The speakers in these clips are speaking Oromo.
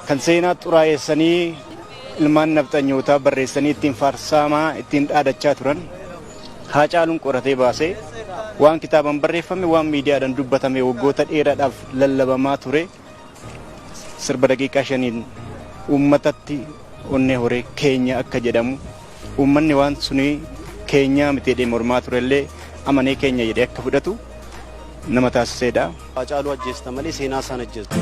Kan seenaa xuraa'eessanii ilmaan nafxanyootaa barreessanii ittiin faarsaamaa ittiin dhaadachaa turan Haacaaluun qoratee baasee waan kitaabaan barreeffame, waan miidiyaadhaan dubbatame, waggoota dheeraadhaaf lallabamaa ture sirba daqiiqaa 5n uummatatti onnee horee keenya akka jedhamu, uummanni waan suni keenyaa miti jedhee mormaa turellee amanee keenya jedhee akka fudhatu nama taasiseedha. Haacaaluu ajjeesta malee seenaa isaan ajjeestu.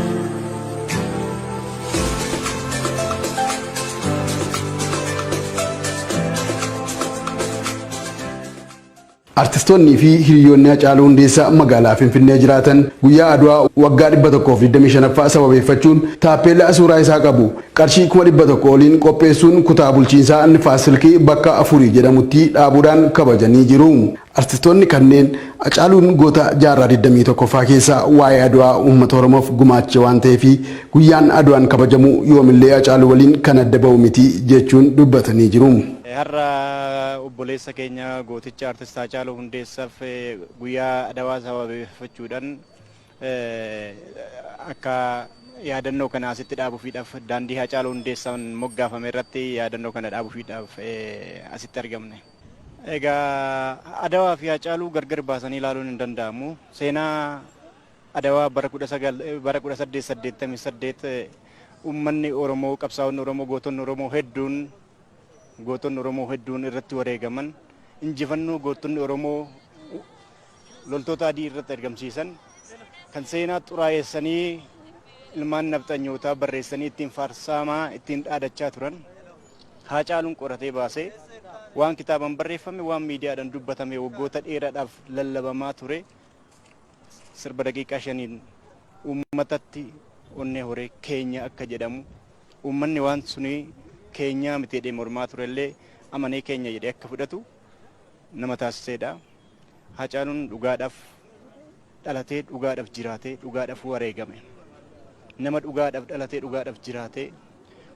Artistoonnii fi hiriyoonni Hacaaluu Hundeessaa magaalaa Finfinnee jiraatan guyyaa Adwaa waggaa 125ffaa sababeeffachuun taappeellaa suuraa isaa qabu qarshii 100,000 oliin qopheessuun kutaa bulchiinsaa Nifaas Silkii bakka Afurii jedhamutti dhaabuudhaan kabajanii jiru. Artistoonni kanneen Hacaaluun goota jaarraa 21ffaa keessa waa'ee Adwaa uummata Oromoof gumaache waan ta'eefi guyyaan Adwaan kabajamu yoomillee Hacaaluu waliin kan adda ba'u miti jechuun dubbatanii jiru. Har'a obboleessa keenya gooticha Artist Haacaaluu Hundeessaaf guyyaa Adawaa sababeeffachuudhaan akka yaadannoo kana asitti dhaabufiidhaaf, daandii Haacaaluu Hundeessaan moggaafame irratti yaadannoo kana dhaabufiidhaaf asitti argamne. Egaa Adawaa fi Haacaaluu gargar baasanii ilaaluun hin danda'amu. Seenaa Adawaa bara 19 bara 1888 uummanni Oromoo, qabsaa'onni Oromoo, gootonni Oromoo hedduun irratti wareegaman, injifannoo gootonni Oromoo loltoota adii irratti argamsiisan, kan seenaa xuraa'eessanii ilmaan nafxanyootaa barreessanii ittiin faarsaamaa ittiin dhaadachaa turan Haacaaluun qoratee baasee waan kitaabaan barreeffame, waan miidiyaadhaan dubbatame, waggoota dheeraadhaaf lallabamaa ture sirba daqiiqaa 5n uummatatti onnee horee keenya akka jedhamu, uummanni waan suni keenyaa miti jedhee mormaa turellee amanee keenya jedhee akka fudhatu nama taasiseedha. Haacaaluun dhugaadhaaf dhalatee, dhugaadhaaf jiraatee, dhugaadhaaf wareegame. Nama dhugaadhaaf dhalatee, dhugaadhaaf jiraatee,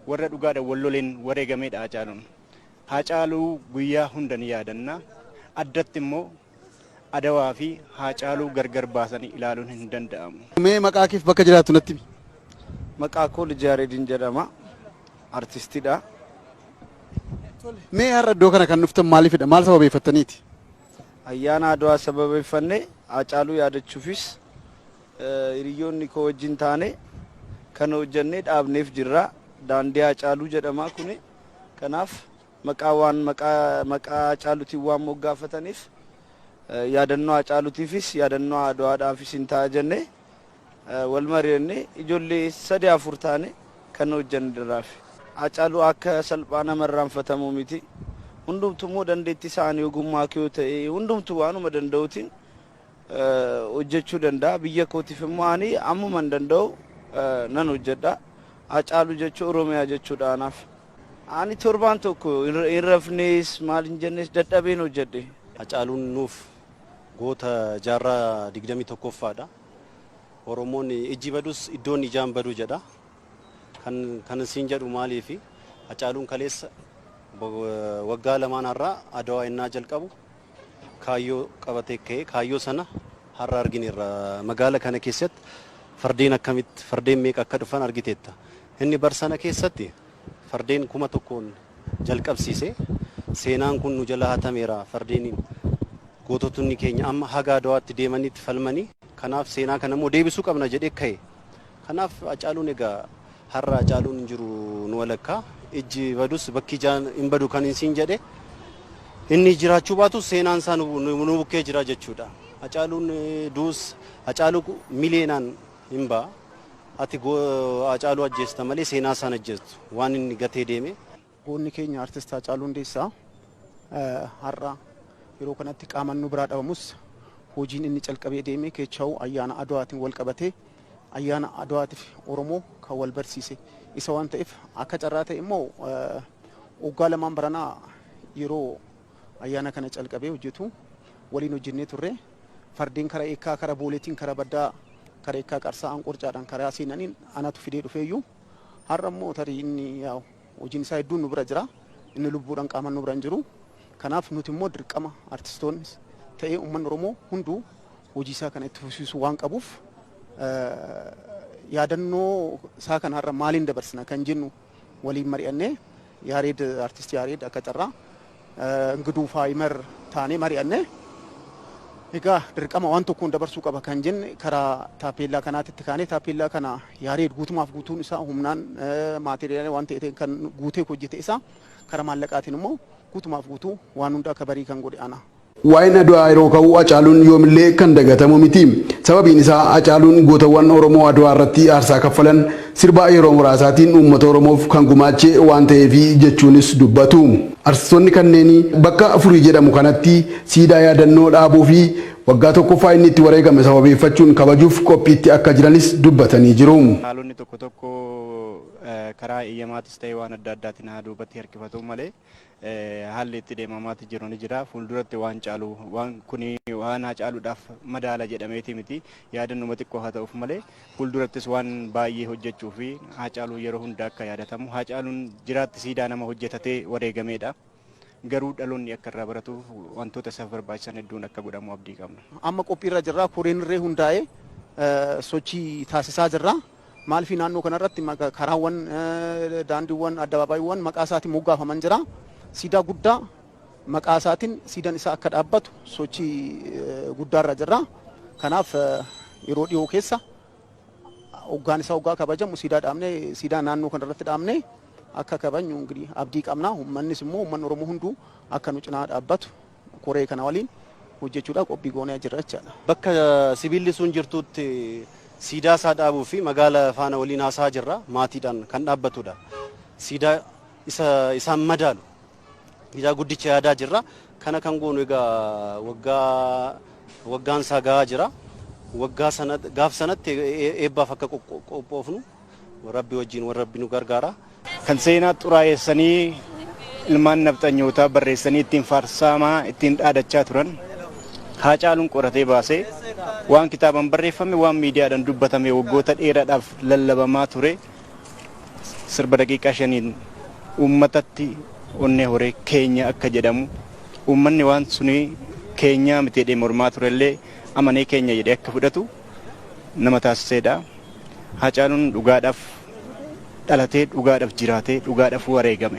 warra dhugaadhaaf wal loleen wareegameedha Haacaaluun. Haacaaluu guyyaa hunda ni yaadanna. Addatti immoo Adawaa fi Haacaaluu gargar baasanii ilaaluun hin danda'amu. Mee maqaa keef bakka jiraattu natti himi. Maqaa koo Lijaareediin jedhama. Artistiidha. Mee har'a iddoo kana kan dhuftan maaliifidha? Maal sababeeffattaniiti? Ayyaana Adwaa sababeeffannee Haacaaluu yaadachuufis hiriyoonni koo wajjin taane kan hojjannee dhaabneef jirra. Daandii Haacaaluu jedhama kuni. Kanaaf maqaa waan maqaa maqaa Haacaaluutiin waan moggaafataniif yaadannoo Haacaaluutiifis yaadannoo Adwaadhaafis hin ta'a jennee wal mari'annee ijoollee sadi afur taane kan hojjanne dirraafi. Haacaaluu akka salphaa nama irraanfatamuu miti. Hundumtuu immoo dandeettii isaanii ogummaa kee ta'e hundumtuu waanuma danda'uutiin hojjechuu danda'a. Biyya kootiif immoo ani ammuma hin danda'u nan hojjedha. Haacaaluu jechuun Oromiyaa jechuudha anaaf. Ani torbaan tokko hin rafnees, maal hin jennes, dadhabeen hojjedhe. Hacaaluun nuuf goota jaarraa 21ffaadha. Oromoon ijji badus iddoon ijaan badu jedha. Kan siin jedhu maaliifi, Hacaaluun kaleessa waggaa lamaan har'aa Adawaa innaa jalqabu kaayyoo qabatee ka'ee, kaayyoo sana har'a argineerra. Magaala kana keessatti fardeen akkamitti, fardeen meeqa akka dhufan argiteetta. Inni bar sana keessatti fardeen 1000n jalqabsiise. Seenaan kun nu jala hatameera. Fardeeniin goototni keenya amma haga Adawaatti deemanitti falmanii, kanaaf seenaa kana immoo deebisuu qabna jedhee ka'e. Kanaaf Hacaaluun, egaa har'a Hacaaluun hin jiru nu walakkaa, ijji badus bakki ijaan hin badu kan siin jedhe, inni jiraachuu baatu seenaan isaa nu bukkee jira jechuudha. Hacaaluun duus Hacaaluu miliyeenaan hin ba'a. Ati Hacaaluu ajjeesta malee seenaa isaan ajjeestu waan inni gatee deeme. Goonni keenya Artist Haacaaluu Hundeessaa har'a yeroo kanatti qaamaan nu biraa dhabamus, hojiin inni calqabee deeme kechaa'u ayyaana Adwaatiin wal qabatee ayyaana Adwaatiif Oromoo kan wal barsiise isa waan ta'eef, akka carraa ta'e immoo waggaa lamaan baranaa yeroo ayyaana kana calqabee hojjetu waliin hojjennee turre. Fardeen kara Eekkaa, kara Booleetiin, kara Baddaa, kara Eekkaa Qarsaa Anqorcaadhaan karaa seenaniin anatu fidee dhufeeyyuu. Har'a immoo tarii inni yaa'u hojiin isaa hedduun nu bira jira. Inni lubbuudhaan qaamaan nu bira hin jiru. Kanaaf nuti immoo dirqama artistoonni ta'ee uummanni Oromoo hunduu hojii isaa kana itti fufsiisuu waan qabuuf, Yaadannoo isaa kana har'a maaliin dabarsina kan jennu waliin mari'annee, Yaareed, artist Yaareed akka carraa Ingiduu Faayimer taanee mari'annee, egaa dirqama waan tokkoon dabarsuu qaba kan jenne karaa taapeellaa kanaatitti kaanee, taapeellaa kana Yaareed guutumaaf guutuun isaa humnaan maateriyaala waan ta'e kan guutee hojjete isaa, karaa maallaqaatiin immoo guutumaaf guutuu waan hunda akka barii kan godhe ana. Waa'een Adwaa yeroo ka'u Hacaaluun yoomillee kan dagatamu miti. Sababiin isaa Hacaaluun gootawwan Oromoo Adwaa irratti aarsaa kaffalan sirba yeroo muraasaatiin uummata Oromoof kan gumaache waan ta'eefi jechuunis dubbatu. Artistoonni kanneen bakka Furii jedhamu kanatti siidaa yaadannoo dhaabuu fi waggaa tokkoffaa inni itti wareegame sababeeffachuun kabajuuf qophiitti akka jiranis dubbatanii jiru. Haalonni tokko tokko karaa eeyyamaatis ta'e waan adda addaatiin haa duubatti harkifatu malee, haalli itti deemamaatti jiru ni jira. Fuulduratti waan caalu, waan kuni waan haa caaluudhaaf madaala jedhameeti miti. Yaadannuma xiqqoo haa ta'uuf malee, fuuldurattis waan baay'ee hojjechuu fi Haacaaluu yeroo hunda akka yaadatamu. Haacaaluun jiraatti siidaa nama hojjetatee wareegameedha. Garuu dhaloonni akka irraa baratuuf wantoota isaaf barbaachisan hedduun akka godhamu abdii qabna. Amma qophiirra jirra. Koreen irree hundaa'ee sochii taasisaa jirra. Maaliif, naannoo kanarratti karaawwan, daandiiwwan, addabaabaayyiiwwan maqaa isaatiin moggaafaman jira. Siidaa guddaa maqaa isaatiin siidaan isaa akka dhaabbatu sochii guddaarra jirra. Kanaaf yeroo dhiyoo keessa hoggaan isaa hoggaa kabajamu siidaa dhaabnee, siidaa naannoo kanarratti dhaabnee akka kabajnu እንግዲህ abdii qabna. Uummannis immoo, uummanni Oromoo hunduu akka nu cinaa dhaabbatu koree kana waliin hojjechuudhaaf qophii goonee jirra jechaadha. Bakka sibiilli sun jirtutti siidaa isaa dhaabuu fi magaala faana waliin haasaa jirra, maatiidhaan kan dhaabbatudha. Siidaa isa isaan madaalu siidaa guddicha yaadaa jirra. Kana kan goonu egaa waggaa waggaan isaa gahaa jira. Waggaa sana gaaf sanatti eebbaaf akka qophoofnu Rabbi wajjin warra Rabbi nu gargaara. Kan seenaa xuraa'eessanii ilmaan nafxanyootaa barreessanii ittiin faarsaamaa ittiin dhaadachaa turan Haacaaluun qoratee baasee, waan kitaabaan barreeffame, waan miidiyaadhaan dubbatame, waggoota dheeraadhaaf lallabamaa ture sirba daqiiqaa 5n uummatatti onnee horee keenya akka jedhamu, uummanni waan suni keenyaa miti jedhee mormaa turellee amanee keenya jedhee akka fudhatu nama taasiseedha. Haacaaluun dhugaadhaaf dhalatee, dhugaadhaaf jiraatee, dhugaadhaaf wareegame.